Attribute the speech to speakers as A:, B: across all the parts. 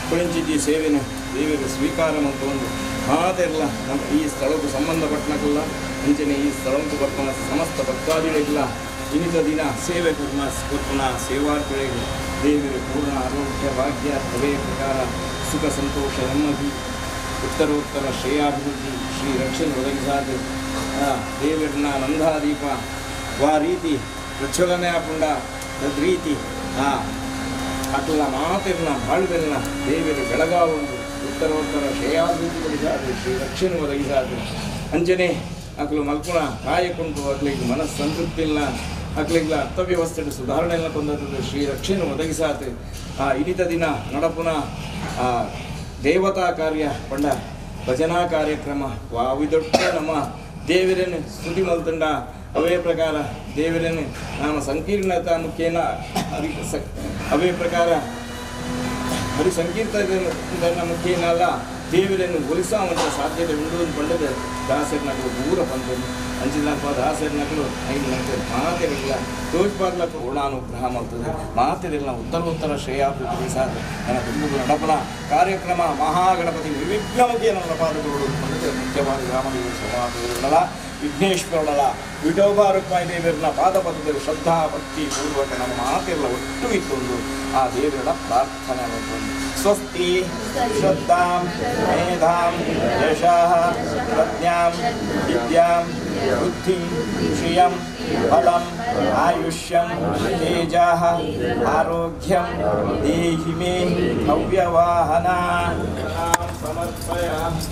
A: ಕುಳಿಂಚಿಜಿ ಸೇವೆನು ದೇವರು ಸ್ವೀಕಾರ ಮಂತೊಂದು ಮಾತೆರ್ಲ ನಮ್ಮ ಈ ಸ್ಥಳಕ್ಕೂ ಸಂಬಂಧಪಟ್ಟನಕಲ್ಲ ಅಂಚನೆ ಈ ಸ್ಥಳಕ್ಕೂ ಬರ್ಪಣ ಸಮಸ್ತ ಭಕ್ತಾದಿಗಳಿಲ್ಲ ಇನ್ನಿತ ದಿನ ಸೇವೆ ಕೊರ್ನ ಕೊರ್ಪುನ ಸೇವಾರ್ಥಿಗಳಿಗೆ ದೇವರು ಪೂರ್ಣ ಆರೋಗ್ಯ ಭಾಗ್ಯ ಅವೇ ಪ್ರಕಾರ ಸುಖ ಸಂತೋಷ ನೆಮ್ಮದಿ ಉತ್ತರೋತ್ತರ ಶ್ರೇಯಾಭಿವೃದ್ಧಿ ಶ್ರೀ ರಕ್ಷಣೆ ಒದಗಿಸಾದ ದೇವರನ್ನ ನಂದಾದೀಪ ವಾ ರೀತಿ ಪ್ರಜ್ವಲನೆ ಆಪುಂಡ ತದ್ರೀತಿ ಆ ಅಟ್ಲ ಮಾತಿರ್ನ ಬಾಳುವೆಲ್ಲ ದೇವರು ಬೆಳಗಾವೊಂದು ಉತ್ತರೋತ್ತರ ಶ್ರೇಯಾಭಿವೃದ್ಧಿ ಒದಗಿಸಾದ ಶ್ರೀ ರಕ್ಷಣೆ ಒದಗಿಸಾದ ಅಂಜನೆ ಅಕ್ಲು ಮಲ್ಪುಣ ಕಾಯಕುಂಟು ಅಕ್ಲಿಗೆ ಮನಸ್ಸು ಸಂತೃಪ್ತಿ ಇಲ್ಲ ಅಕ್ಲಿಗ್ಲ ಅರ್ಥವ್ಯವಸ್ಥೆ ಸುಧಾರಣೆಯನ್ನು ಕೊಂದದ್ದು ಶ್ರೀ ರಕ್ಷಣೆ ಒದಗಿಸಾತ ಆ ಇನಿತ ದಿನ ನಡಪುನ ಆ ದೇವತಾ ಕಾರ್ಯ ಪಂಡ ಭಜನಾ ಕಾರ್ಯಕ್ರಮ ವಾವಿದೊಟ್ಟ ನಮ್ಮ ದೇವರನ್ನು ಸ್ತುತಿ ಮಲ್ತಂಡ ಅವೇ ಪ್ರಕಾರ ದೇವರನ್ನು ನಾಮ ಸಂಕೀರ್ಣತಾ ಮುಖೇನ ಹರಿ ಅವೇ ಪ್ರಕಾರ ಹರಿ ಸಂಕೀರ್ತನ ಮುಖೇನ ಅಲ್ಲ ದೇವರನ್ನು ಒಲಿಸಾವಂತ ಸಾಧ್ಯತೆ ಉಂಡು ಅಂದ್ಕೊಂಡದ್ದು ದಾಸರ ನಕಲು ದೂರ ಬಂದದ್ದು ಅಂಚಿನಪ್ಪ ದಾಸರ ನಕಲು ಐದು ನಕಲು ಮಾತಿರಲಿಲ್ಲ ತೋಜ್ಬಾಗ್ಲ ಪೂರ್ಣಾನುಗ್ರಹ ಮಾಡ್ತದೆ ಮಾತಿರಲಿಲ್ಲ ಉತ್ತರೋತ್ತರ ಶ್ರೇಯಾಭಿವೃದ್ಧಿ ಸಾಧ ನನ್ನ ತುಂಬು ನಡಪನ ಕಾರ್ಯಕ್ರಮ ಮಹಾಗಣಪತಿ ವಿಘ್ನಮುಖಿಯ ನನ್ನ ಪಾದಗಳು ಅಂದ್ಕೊಂಡದ್ದು ಮುಖ್ಯವಾಗಿ ರಾಮದೇವರು ಸಮಾಧುಗಳಲ್ಲ ವಿಘ್ನೇಶ್ವರನಲ್ಲ ವಿಠೋಬ ರುಕ್ಮಾಯಿ ದೇವರನ್ನ ಪಾದಪದದಲ್ಲಿ ಶ್ರದ್ಧಾ ಭಕ್ತಿ ಪೂರ್ವಕ ನಮ್ಮ ಮಾತಿರಲ್ಲ ಒಟ್ಟು ಇತ್ತೊಂದು ಆ ದೇವರ ಪ್ರಾರ್ಥನೆ ಒಂದು ಸ್ವಸ್ತಿ ಶ್ರದ್ಧಾಂ ಮೇಧಾಂ ಯಶಃ ಪ್ರಜ್ಞಾಂ ವಿದ್ಯಾಂ ಬುದ್ಧಿಂ ಶ್ರಿಯಂ ಬಲಂ ಆಯುಷ್ಯಂ ತೇಜಃ ಆರೋಗ್ಯಂ ದೇಹಿ ಮೇ ಹವ್ಯವಾಹನ ಸಮರ್ಪಯಾಮಿ.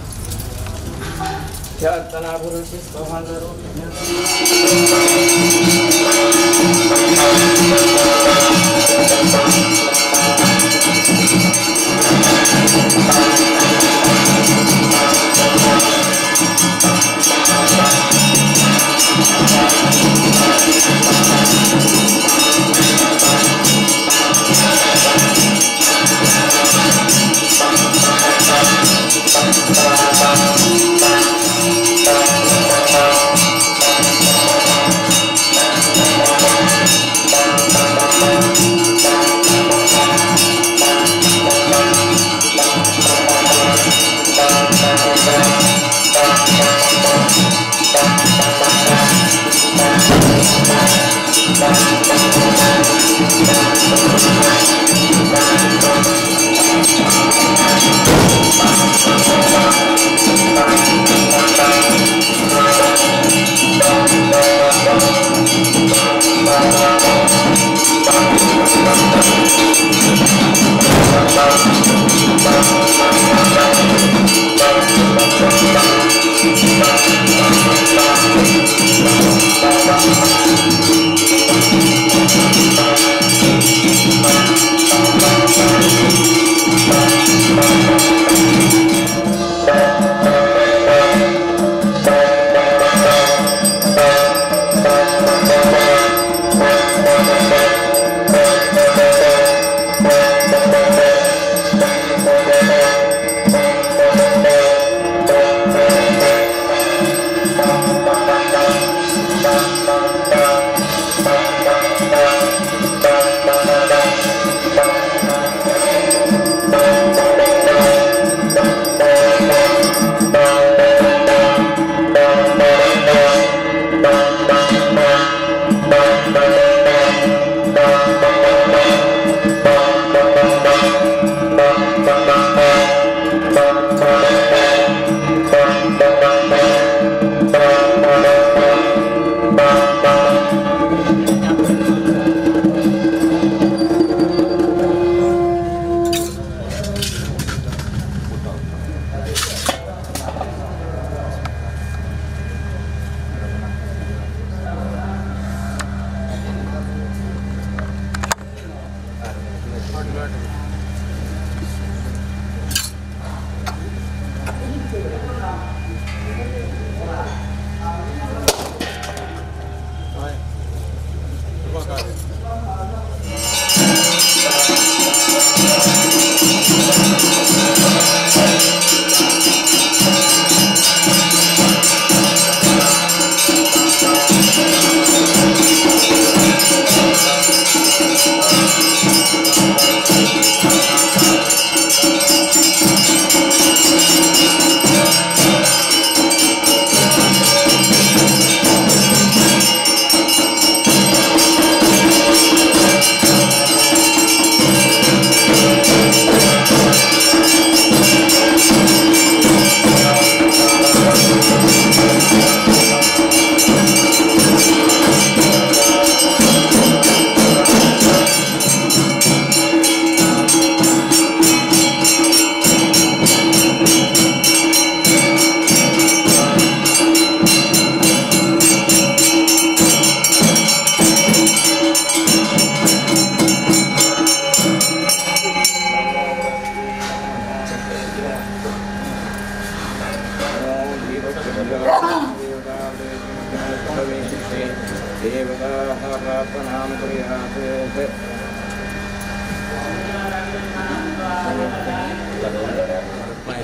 A: ದೇವತಾಃ ಪ್ರಾರ್ಥನಾಂ ಕುರ್ಯಾತ್.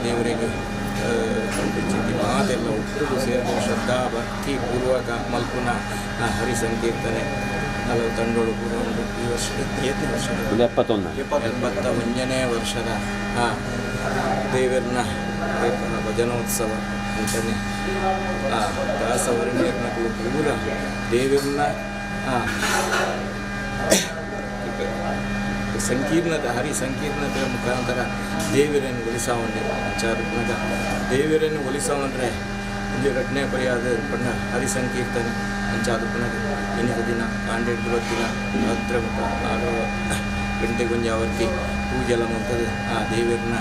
A: ದೇವರಿಗೆ ಚಿಂತಿ ಮಾತೆಲ್ಲ ಒಟ್ಟುಗು ಸೇರಿದ ಶ್ರದ್ಧಾ ಭಕ್ತಿ ಪೂರ್ವಕ ಮಲ್ಪುನ ಹರಿ ಸಂಕೀರ್ತನೆ ಹಲವು ತಂಡೋಳು ಪೂರ್ವ ಈ ವರ್ಷದ ಏತನೇ ವರ್ಷದ 71ನೇ ವರ್ಷದ ಆ ದೇವರನ್ನ ಭಜನೋತ್ಸವ ಅಂತಾನೆ ಆ ದಾಸವರ್ಣ್ಯರನ್ನ ಪೂರ ದೇವರನ್ನ ಸಂಕೀರ್ಣತೆ ಹರಿ ಸಂಕೀರ್ಣತೆಯ ಮುಖಾಂತರ ದೇವರನ್ನು ಒಲಿಸಾವನ್ನೇ ವಿಚಾರತ್ಮಕ ದೇವರನ್ನು ಒಲಿಸಾವಂದರೆ ಒಂದು ರಡ್ನೇ ಪರ್ಯಾದ ಪಂಡ ಹರಿ ಸಂಕೀರ್ತನೆ ಅಂಚಾದ ಪುನಃ ಇನ್ನಿತ ದಿನ ಕಾಂಡೆಡ್ ದಿನ ರಾತ್ರಿ ಮುಖ 6 ಗಂಟೆಗೊಂಜಾವರ್ತಿ ಪೂಜೆಲ್ಲ ಮಂತದ ಆ ದೇವರನ್ನ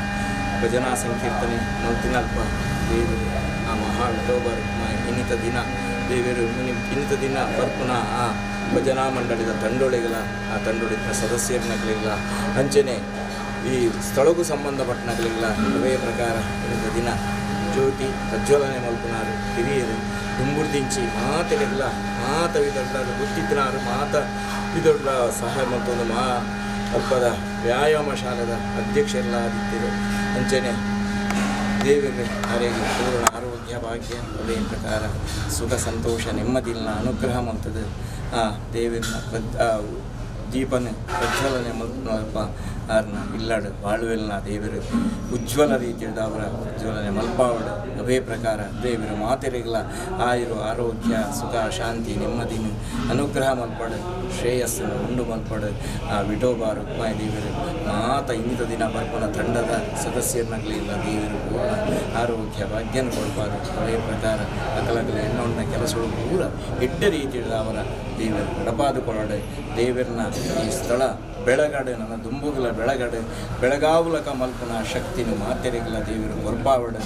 A: ಭಜನಾ ಸಂಕೀರ್ತನೆ ಮಲ್ತಿನಲ್ಪ ದೇವರು ಆ ಮಹಾ ವಿಠೋಬ ಇನ್ನಿತ ದಿನ ದೇವರು ಇನ್ನಿತ ದಿನ ಬರ್ಪುನ ಆ ಭಜನಾ ಮಂಡಳಿದ ತಂಡೊಳಿಗಳ ಆ ತಂಡೊಳಿದ ಸದಸ್ಯರನ್ನಗಳಿಲ್ಲ ಅಂಚನೆ ಈ ಸ್ಥಳಕ್ಕೂ ಸಂಬಂಧಪಟ್ಟನಗಳಿಲ್ಲ ಅವೇ ಪ್ರಕಾರ ಇನ್ನಿತ ದಿನ ಜ್ಯೋತಿ ಪ್ರಜ್ವಲನೆ ಮಲ್ಪುನಾರು ಹಿರಿಯರು ದುಂಬುರ್ದಿಂಚಿ ಮಾತೆಲ್ಲ ಮಾತ ವಿದೊಡ್ಡ ಗೊತ್ತಿದ್ದನಾರು ಮಾತ ವಿದೊಡ್ಡ ಸಹಾಯ ಮತ್ತೊಂದು ಮಾ ಅಲ್ಪದ ವ್ಯಾಯಾಮ ಶಾಲೆದ ಅಧ್ಯಕ್ಷರೆಲ್ಲ ಆದಿತ್ತಿರು ಅಂಚನೆ ದೇವರ ಆರೋಗ್ಯ ಪೂರ್ಣ ಆರೋಗ್ಯ ಭಾಗ್ಯ ಅದೇ ಪ್ರಕಾರ ಸುಖ ಸಂತೋಷ ನೆಮ್ಮದಿಲ್ಲ ಅನುಗ್ರಹ ಮಂತದ ಆ ದೇವರನ್ನ ದೀಪನ ಪ್ರಜ್ವಲನೆ ಮಲ್ಪ ಆರ್ನ ಇಲ್ಲಾಡು ಬಾಳುವೆಲ್ನ ದೇವರು ಉಜ್ವಲ ರೀತಿಯಿಂದ ಅವರ ಉಜ್ವಲನೆ ಮಲ್ಪಾವಡು ಅವೇ ಪ್ರಕಾರ ದೇವರ ಮಾತೆರೆಗಳ ಆಯುರು ಆರೋಗ್ಯ ಸುಖ ಶಾಂತಿ ನೆಮ್ಮದಿನ ಅನುಗ್ರಹ ಮಲ್ಪಡು ಶ್ರೇಯಸ್ಸನ್ನು ಉಂಡು ಮಲ್ಪಡು ಆ ವಿಠೋಬ ರುಕ್ಮಾಯ ದೇವರು ಮಾತ ಇನ್ನಿತ ದಿನ ಬರ್ಪನ ತಂಡದ ಸದಸ್ಯರನ್ನಾಗಲಿಲ್ಲ ದೇವರು ಪೂರ್ಣ ಆರೋಗ್ಯ ಭಾಗ್ಯನ ಕೊಡ್ಬಾರ್ದು ಅದೇ ಪ್ರಕಾರ ಅಕಲಕಲ ಎಣ್ಣೊಣ್ಣ ಕೆಲಸಗಳು ಪೂರ ಎಡ್ಡ ರೀತಿಯಿಂದ ಅವರ ದೇವರು ನಡಪಾದುಕೊಳ್ಳಡೆ ದೇವರನ್ನ ಈ ಸ್ಥಳ ಬೆಳಗಡೆ ನನ್ನ ದುಂಬುಗಲ ಬೆಳಗಡೆ ಬೆಳಗಾವುಲಕ ಮಲ್ಪನ ಶಕ್ತಿನು ಮಾತೆರೆಗಳ ದೇವರು ಗೊರ್ಬಾವಡೆ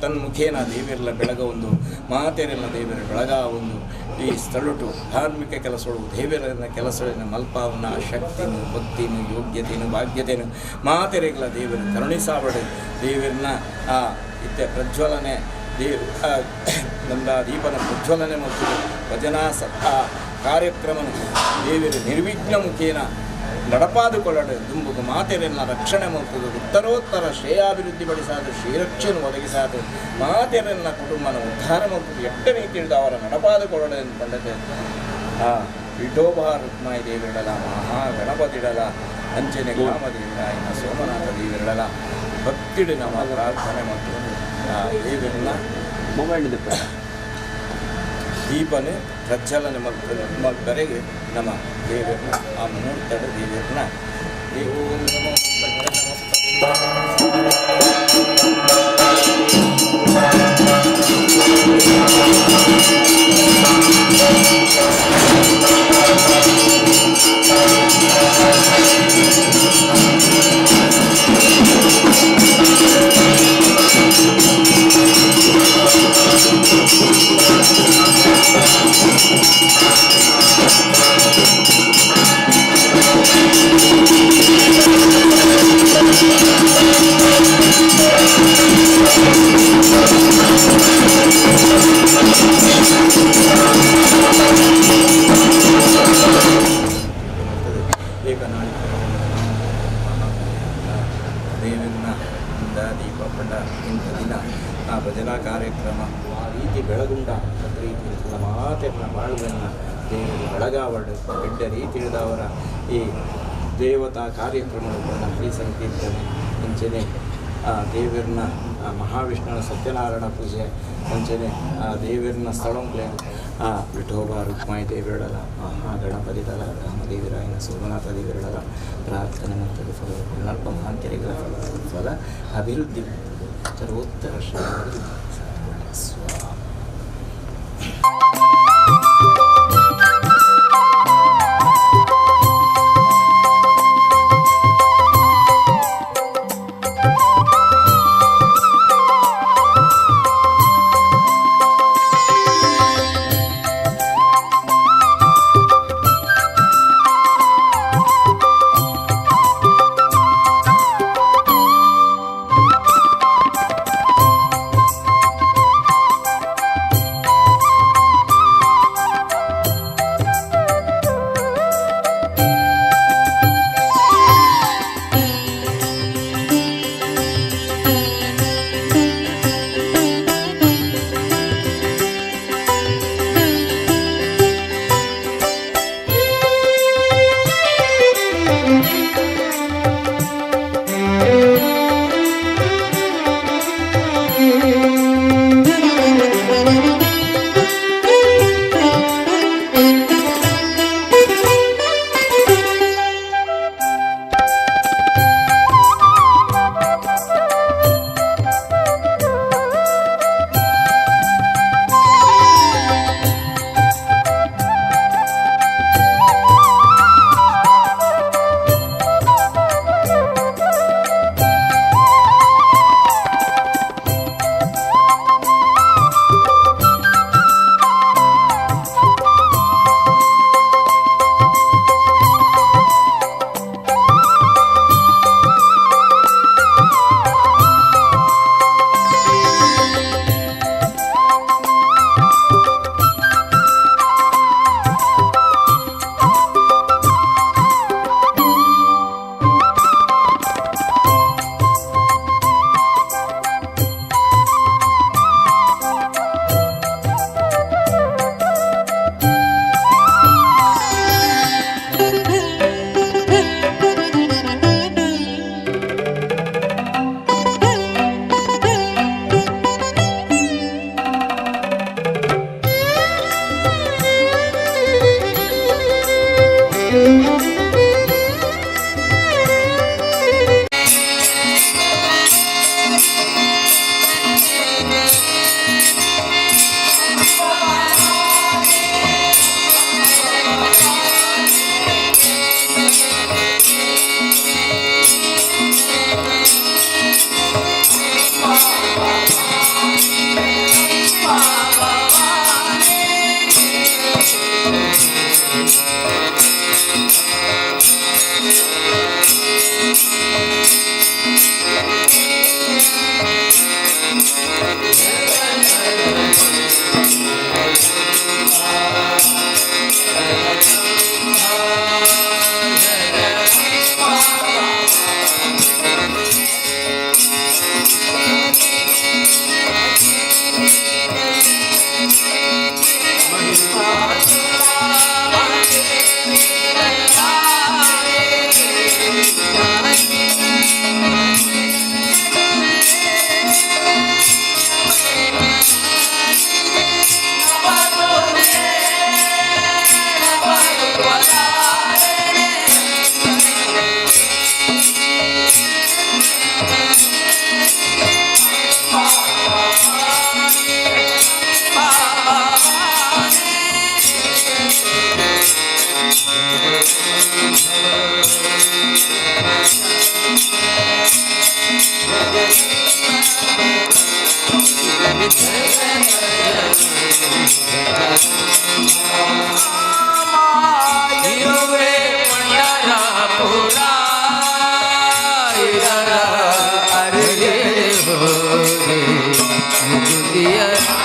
A: ತನ್ಮುಖೇನ ದೇವರೆಲ್ಲ ಬೆಳಗ ಒಂದು ಮಾತೆರೆಲ್ಲ ದೇವರು ಬೆಳಗಾವೊಂದು ಈ ಸ್ಥಳಟು ಧಾರ್ಮಿಕ ಕೆಲಸಗಳು ದೇವರನ್ನ ಕೆಲಸಗಳನ್ನು ಮಲ್ಪಾವನ ಶಕ್ತಿನು ಭಕ್ತಿನು ಯೋಗ್ಯತೆನು ಭಾಗ್ಯತೆನು ಮಾತೆರೆಗಳ ದೇವರು ಕರುಣಿಸಾವಡೆ ದೇವರನ್ನ ಆ ಇತ್ತೆ ಪ್ರಜ್ವಲನೆ ದೇವ್ ನಮ್ಮ ದೀಪನ ಪ್ರಜ್ವಲನೆ ಮತ್ತು ಭಜನಾ ಆ ಕಾರ್ಯಕ್ರಮನು ದೇವರು ನಿರ್ವಿಘ್ನ ಮುಖೇನ ನಡಪಾದುಕೊಳ್ಳಡೆ ದುಂಬುಗು ಮಾತೆರೆಲ್ಲ ರಕ್ಷಣೆ ಮಲ್ತದು ಉತ್ತರೋತ್ತರ ಶ್ರೇಯಾಭಿವೃದ್ಧಿ ಪಡಿಸಾದ ಶ್ರೀರಕ್ಷೆಯನ್ನು ಒದಗಿಸಾದ ಮಾತೆರೆಲ್ಲ ಕುಟುಂಬನ ಉದ್ಧಾರ ಮಲ್ತದು ಎಟ್ಟ ರೀತಿಯಿಂದ ಅವರ ನಡಪಾದುಕೊಳ್ಳಡೆ ಅಂದ್ಕೊಂಡದೆ ಆ ವಿಠೋಬ ರುಕ್ಮಾಯಿ ದೇವಿರಡಲ ಮಹಾಗಣಪತಿಡಲ ಅಂಚನೆ ಗ್ರಾಮದೇವಿರಾಯನ ಸೋಮನಾಥ ದೇವಿರಡಲ ಭಕ್ತಿಡು ನಮ್ಮ ಪ್ರಾರ್ಥನೆ ಮತ್ತು ಆ ದೇವಿರನ್ನ
B: ಮೊಬೈಲ್
A: ದೀಪನೆ ಪ್ರಜ್ವಲನೆ ಮಲ್ಪರೆಗೆ ನಮ್ಮ ದೇವರನ್ನ ಆ ಮುಹೂರ್ತದ ದೇವರನ್ನ ಓಂ ನಮೋ ದೇವರನ್ನ ದೀಪ ಪಂಡ ಇಂಥ ದಿನ ಆ ಭಜನಾ ಕಾರ್ಯಕ್ರಮ ಆ ರೀತಿ ಬೆಳಗುಂಡ ಅದ ರೀತಿ ಮಾತೆಲ್ಲ ಬಾಳುವನ್ನು ದೇವರು ಬೆಳಗಾವಡು ಎಡ್ಡ ರೀತಿ ಹಿಡಿದವರ ಈ ದೇವತಾ ಕಾರ್ಯಕ್ರಮಗಳು ಹರಿ ಸಂಕೀರ್ತನೆ ಅಂಚನೆ ಆ ದೇವರನ್ನ ಆ ಮಹಾವಿಷ್ಣುವಿನ ಸತ್ಯನಾರಾಯಣ ಪೂಜೆ ಅಂಚನೆ ಆ ದೇವರನ್ನ ಸ್ಥಳಂಕ್ಲೆ ಆ ವಿಠೋಬ ರುಕ್ಮಾಯಿ ದೇವಿರಡಲ ಮಹಾಗಣಪತಿ ದಲ ರಾಮದೇವಿರಾಯನ ಸೋಮನಾಥ ದೇವಿರಡಲ ಪ್ರಾರ್ಥನೆ ಮತ್ತು ಫಲ ಅಲ್ಪ ಮಹಾಂತ್ಯರಿಗಳ ಫಲ ಅಭಿವೃದ್ಧಿ ಉತ್ತರೋತ್ತರ ಶ್ರೀ ಸ್ವಾಮಿ.
B: ಜಯ.